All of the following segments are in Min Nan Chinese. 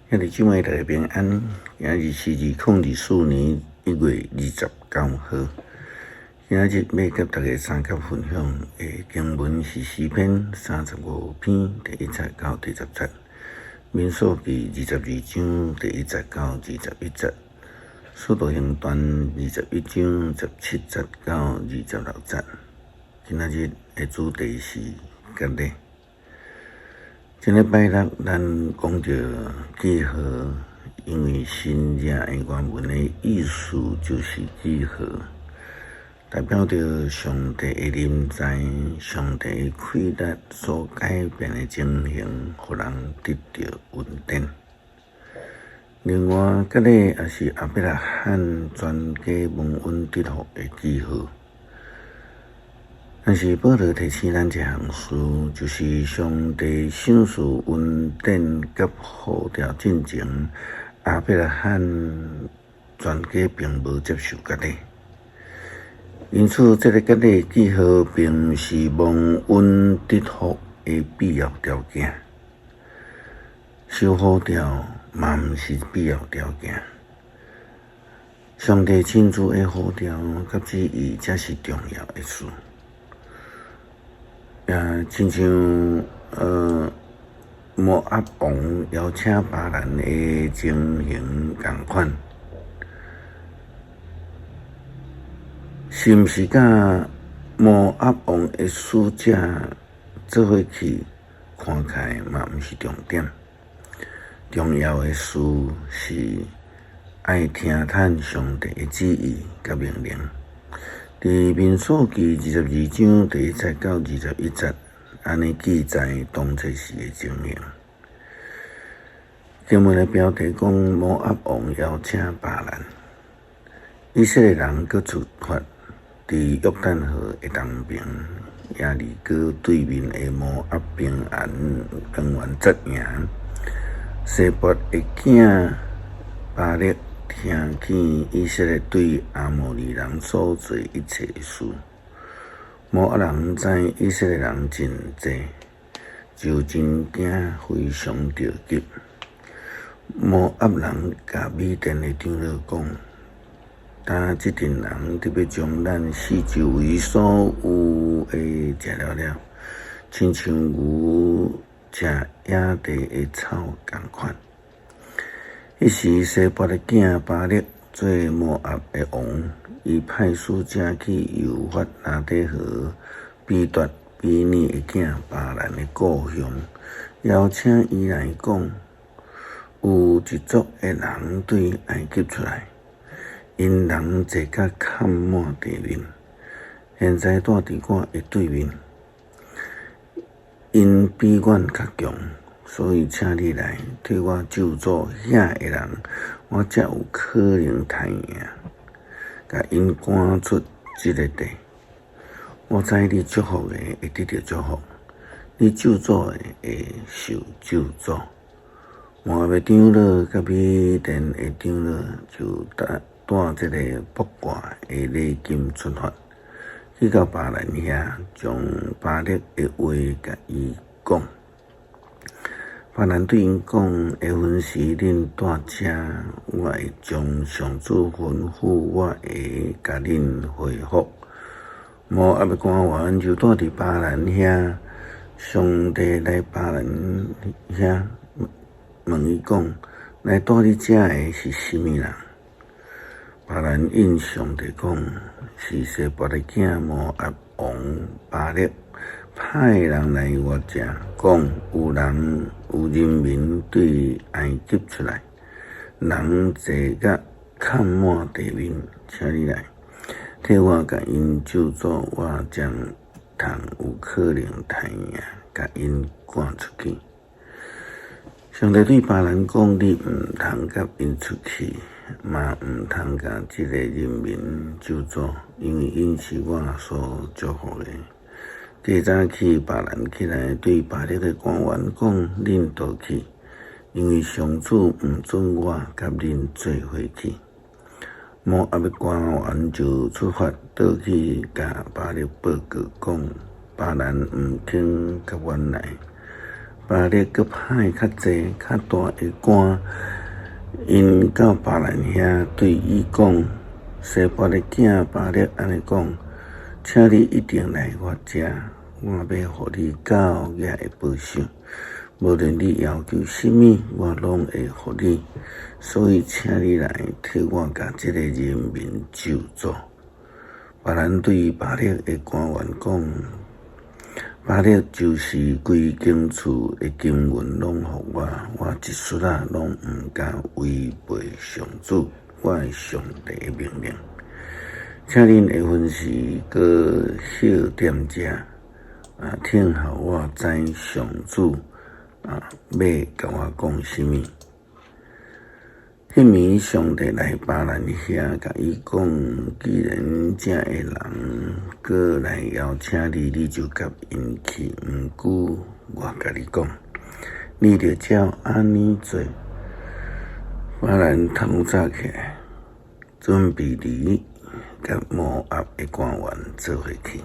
兄弟姊妹，大家平安。今日是2024年1月29號。今日欲佮大家相佮分享的經文是詩篇35篇第一節到第十節，民數記22章第一節到21節，使徒行傳21章17節到26節。今日的主題是割禮。這禮拜六咱講著記號，因為新約的原文的意思就是記號，代表著上帝的臨在、上帝的氣力所改變的情形，予人得著恩典。另外，割禮也是亞伯拉罕全家蒙恩得福的記號。但是保羅提醒咱一項事，就是上帝賞賜恩典佮呼召進前，亞伯拉罕全家並無接受割禮。因此，這个割禮記號並毋是蒙恩得福的必要條件，受呼召嘛毋是必要條件。上帝親自的呼召佮旨意才是重要的事。也親像摩押王邀請巴蘭的情形仝款，是毋是佮摩押王的使者做伙去，看起來嘛毋是重點。重要的事是愛聽趁上帝的旨意佮命令。佇民數記22章第一節到21節，按呢記載當冊時的情形。經文的標題講摩押王邀請巴蘭，以色列人閣出發，佇約旦河的東爿，耶利哥對面的摩押平原平原紮營。西撥的囝巴勒聽見以色列對亞摩利人所做一切的事，摩押人知以色列人真濟，就真驚，非常著急。摩押人共米甸的長老講：今這陣人欲將咱四周圍所有的食了了，親像牛食野地的草仝款。彼時，西撥的囝巴勒做摩押的王，伊派使者去幼發拉底河比奪比擬的囝巴蘭的故鄉，邀請伊來講：有一族的人對埃及出來，𪜶人濟甲崁滿地面，現在蹛佇我的對面，𪜶比阮較強。所以，請你來替我咒詛遐的人，我才有可能刣贏，共𪜶趕出這个地。我知你祝福的會得著祝福，你咒詛的會受咒詛。摩押的長老佮米甸的長老就帶帶這个卜卦的禮金出發，去到巴蘭遐，將巴勒的話共伊講。巴蘭對𪜶講：下昏時，恁蹛遮，我會將上主吩咐我的，共恁回覆。摩押的官員就蹛佇巴蘭遐，上帝來巴蘭遐問伊講：來蹛你遮的是啥物人？巴蘭應上帝講：是西撥的囝摩押王巴勒。派人來我遮，講有人有人民對埃及出來，人濟甲崁滿地面，請你來替我共𪜶咒詛，我才通有可能刣贏，共𪜶趕出去。上帝對巴蘭講：你毋通佮𪜶出去，嘛毋通共這个人民咒詛，因為𪜶是我所祝福的。過早起，巴蘭起來對巴勒的官員講：恁倒去，因為上主毋准我佮恁做伙去。摩押的官員就出發倒去，共巴勒報告講：巴蘭毋肯佮阮來。巴勒閣派較濟、較大的官，𪜶到巴蘭遐對伊講：西撥的囝巴勒按呢講，請你一定來我遮，我欲予你厚額的報賞。無論你要求啥物，我攏會予你。所以，請你來替我共這个人民咒詛。巴蘭對巴勒的官員講：巴勒就是規間厝的金銀攏予我，我一絲仔攏毋敢違背上主，我的上帝的命令。請恁下昏時閣歇踮遮，聽候我知上主欲共我講啥物。彼暝上帝來巴蘭遐，共伊講：既然遮的人閣來邀請你，你就佮𪜶去。毋過我共你講，你著照按呢做。巴蘭透早起來，準備驢，佮摩押的官員做伙去。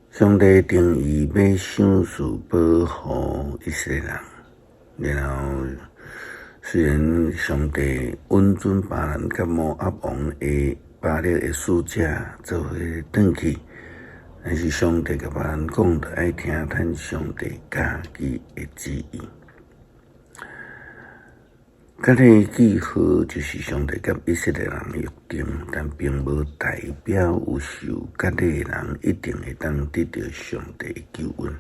上帝定意欲賞賜保護以色列人。然後，雖然上帝允准巴蘭佮摩押王的巴勒的使者做伙轉去，但是上帝共巴蘭講，著愛聽趁上帝家己的旨意。割禮記號就是上帝佮以色列人的約定，但並無代表有受割禮的人一定會當得著上帝的救恩。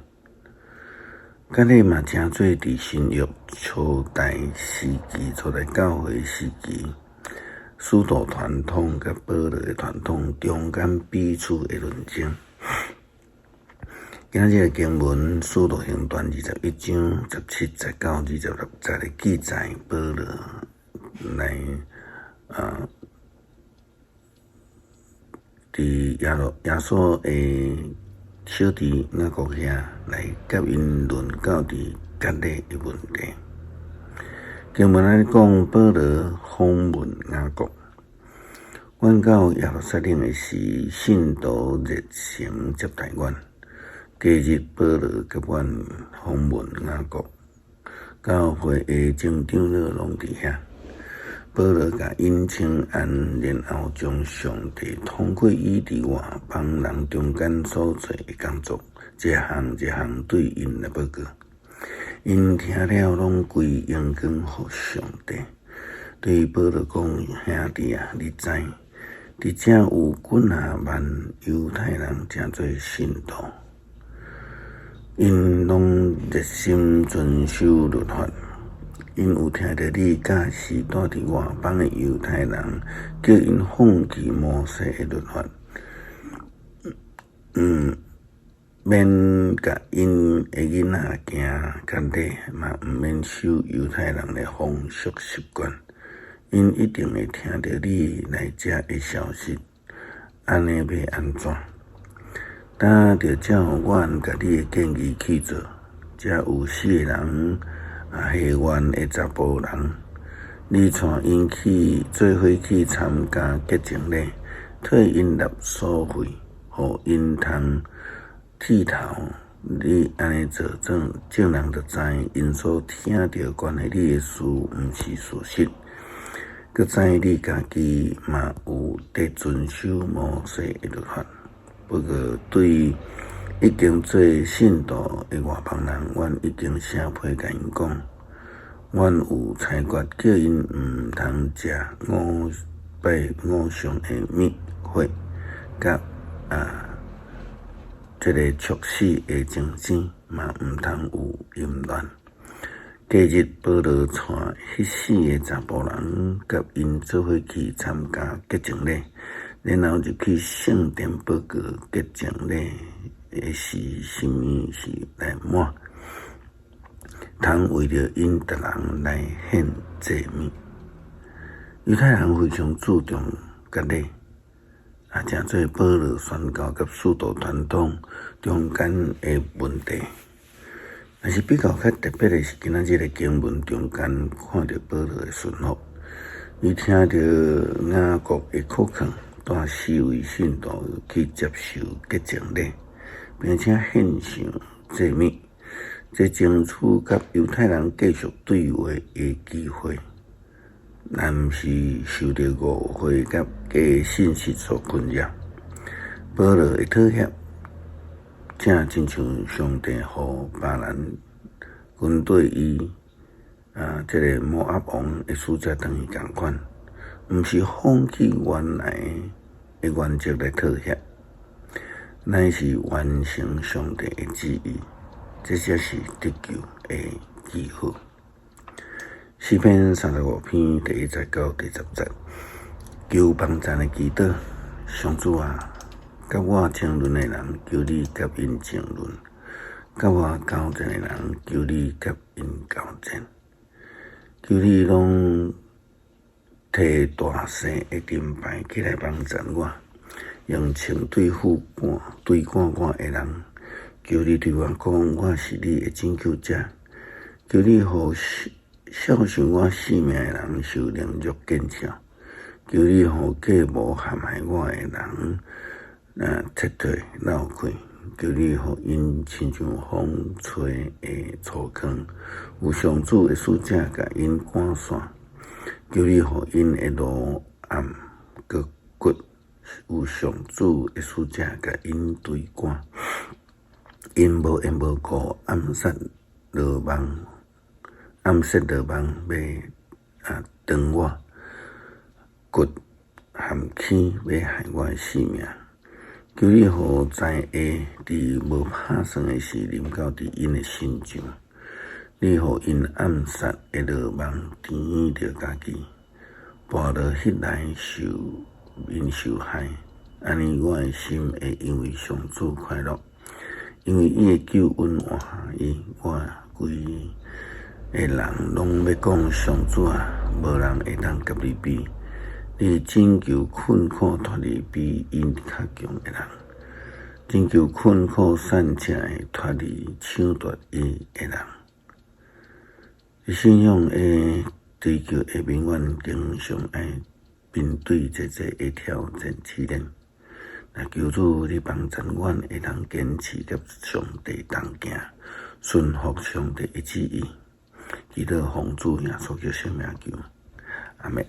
割禮嘛，成做佇新約初代時期、初代教會時期，使徒傳統佮保羅的傳統中間彼此的論爭。今仔日的經文《使徒行傳》21章17節到26節的記載，保羅來佇耶穌的小弟雅各遐來佮𪜶論到佇割禮的問題。經文按呢講，保羅訪問雅各。阮到耶路撒冷的時，信徒熱誠接待阮。隔日，保羅佮阮訪問雅各，教會的眾長老攏佇遐。保羅共𪜶請安，然後將上帝通過伊佇外邦人中間所做的工作，一項一項對𪜶來報告。𪜶聽了，攏歸榮光予上帝。對保羅講：兄弟啊，你知，佇遮有幾若萬猶太人成做信徒，𪜶攏熱心遵守律法。𪜶有聽著你教示住佇外邦的猶太人，叫𪜶放棄摩西的律法，毋免共𪜶的囡仔行割禮，嘛毋免守猶太人的風俗習慣。𪜶一定會聽著你來遮的消息，按呢欲按怎？焦著照阮共你的建議去做。遮有四个人。下願的查埔人，你帶𪜶去做伙去參加潔淨禮，替𪜶納所費，予𪜶通剃頭。你按呢做，眾人就知𪜶所聽著關於你的事，毋是事實，閣知你家己嘛有佇遵守摩西的律法。不過對已經做信徒的外邦人，阮已經寫批共𪜶講，阮有裁決叫𪜶毋通食拜偶像的物血，佮這个畜死的精精，嘛毋通有淫亂。隔日，保羅帶彼四个查埔人，佮𪜶做伙去參加潔淨禮，然後入去聖殿報告潔淨禮的是啥物時來滿，通為著𪜶逐人來獻祭物。猶太人非常注重割禮，成做保羅宣教佮使徒傳統中間的問題。但是比較較特別的是，今仔日的經文中間看著保羅的順服，伊聽著雅各的苦勸，帶四位信徒去接受潔淨禮，並且獻上祭物，這爭取佮猶太人繼續對話的機會，但毋是受著誤會佮假信息所困擾。保羅的妥協，正親像上帝予巴蘭軍隊伊這个摩押王的使者轉去仝款，毋是放棄原來的原則來妥協，乃是完成上帝的旨意，這才是得救的記號。詩篇35篇第1節到第10節，求幫贊的祈禱，上主啊，佮我爭論的人，求你佮𪜶爭論；佮我交戰的人，求你佮𪜶交戰。求你攏提大細的盾牌起來幫贊我，用槍對付我、追趕我的人。求你對我講，我是你的拯救者。求你予笑想我性命的人受凌辱見笑。求你予計謀陷害我的人撤退落氣。求你予𪜶親像風吹的粗糠，有上主的使者共𪜶趕散。求你予𪜶的路暗閣骨，有上主的使者共𪜶追趕。𪜶無緣無故暗設羅網，暗設羅網欲斷我，掘陷坑欲害我的性命。求你予災禍佇無拍算的時臨到佇𪜶的身上，你予𪜶暗設的羅網甜著家己，跋落彼來受𪜶受害。按呢，我的心會因為上主快樂，因為伊的救恩活伊。我規个人攏欲講上主啊，無人會當佮你比。你拯救困苦脫離比𪜶較強的人，拯救困苦散赤的脫離搶奪伊的人。信仰的追求會永遠經常愛面對濟濟的挑戰試煉。若求主你幫助阮會當堅持佮上帝同行，順服上帝的旨意。祈禱奉主耶穌基督聖名求，阿們。